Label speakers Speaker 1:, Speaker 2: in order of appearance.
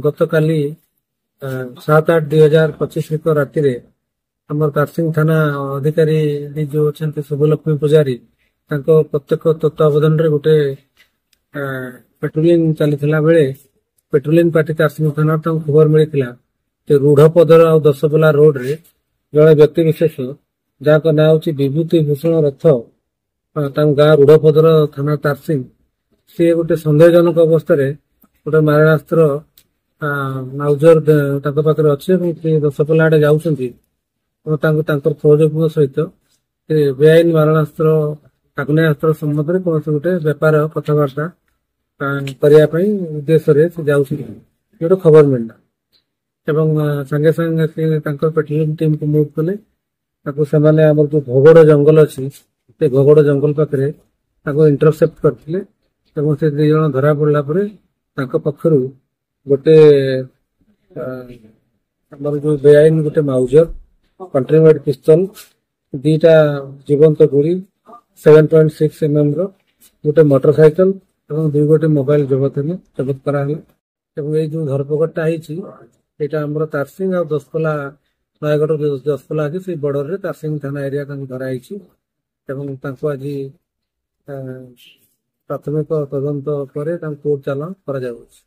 Speaker 1: ଗତକାଲି 7/8/2025 ଏକ ରାତିରେ ଆମର ତାରସିଂ ଥାନା ଅଧିକାରୀ ଯୋଉ ଅଛନ୍ତି ଶୁଭଲକ୍ଷ୍ମୀ ପୂଜାରୀ, ତାଙ୍କ ପ୍ରତ୍ୟକ୍ଷ ତତ୍ତ୍ୱାବଧାନରେ ଗୋଟେ ପେଟ୍ରୋଲିଂ ଚାଲିଥିଲା ବେଳେ ପେଟ୍ରୋଲିଂ ପାର୍ଟି ତାରସିଂ ଥାନା ତାଙ୍କୁ ଖବର ମିଳିଥିଲା ଯେ ରୁଢପଦର ଆଉ ଦଶପଲା ରୋଡରେ ଜଣେ ବ୍ୟକ୍ତି ବିଶେଷ, ଯାହାଙ୍କ ନାଁ ହଉଛି ବିଭୂତି ଭୂଷଣ ରଥ, ତାଙ୍କ ଗାଁ ରୁଢପଦର, ଥାନା ତାରସିଂ, ସିଏ ଗୋଟେ ସନ୍ଦେହଜନକ ଅବସ୍ଥାରେ ଗୋଟେ ମାରଣାସ୍ତ୍ର ମାଉଜର ତାଙ୍କ ପାଖରେ ଅଛି ଏବଂ ସେ ଦଶପଲା ଆଡେ ଯାଉଛନ୍ତି ଏବଂ ତାଙ୍କୁ ତାଙ୍କର ସହଯୋଗୀଙ୍କ ସହିତ ସେ ବେଆଇନ ମାରଣାସ୍ତ୍ର, ଆଗ୍ନେୟାସ୍ତ୍ର ସମ୍ବନ୍ଧରେ କୌଣସି ଗୋଟେ ବେପାର କଥାବାର୍ତ୍ତା କରିବା ପାଇଁ ଉଦ୍ଦେଶ୍ୟରେ ସେ ଯାଉଛନ୍ତି, ଗୋଟେ ଖବର ମିଳିଲା ଏବଂ ସାଙ୍ଗେ ସାଙ୍ଗେ ସେ ତାଙ୍କର ପେଟ୍ରୋଲିଂ ଟିମ୍କୁ ମୁଭ୍ କଲେ। ତାକୁ ସେମାନେ ଆମର ଯୋଉ ଘୋଗଡ଼ ଜଙ୍ଗଲ ଅଛି, ସେ ଘୋଗଡ଼ ଜଙ୍ଗଲ ପାଖରେ ତାକୁ ଇଣ୍ଟରସେପ୍ଟ କରିଥିଲେ ଏବଂ ସେ 2 ଜଣ ଧରା ପଡ଼ିଲା ପରେ ତାଙ୍କ ପକ୍ଷରୁ ଗୋଟେ ଆମର ଯୋଉ ବେଆଇନ ଗୋଟେ ମାଉଜର, କଣ୍ଟ୍ରିମେଡ୍ ପିସ୍ତଲ, 2ଟା ଜୀବନ୍ତ ଗୁଳି 7.6 ଏମ୍ଏମ୍ ର, ଗୋଟେ ମୋଟର ସାଇକେଲ ଏବଂ 2 ଗୋଟି ମୋବାଇଲ ଜବତ କରାହେଲା। ଏବଂ ଏଇ ଯୋଉ ଧରପଗଡ଼ଟା ହେଇଛି, ଏଇଟା ଆମର ତାରସିଂ ଆଉ ଦଶପଲା, ନୟାଗଡ଼ ଦଶପଲା ଅଛି, ସେଇ ବର୍ଡରରେ ତାରସିଂ ଥାନା ଏରିଆ ତାଙ୍କୁ ଧରା ହେଇଛି ଏବଂ ତାଙ୍କୁ ଆଜି ପ୍ରାଥମିକ ତଦନ୍ତ ପରେ ତାଙ୍କୁ କୋର୍ଟ ଚାଲାଣ କରାଯାଉଛି।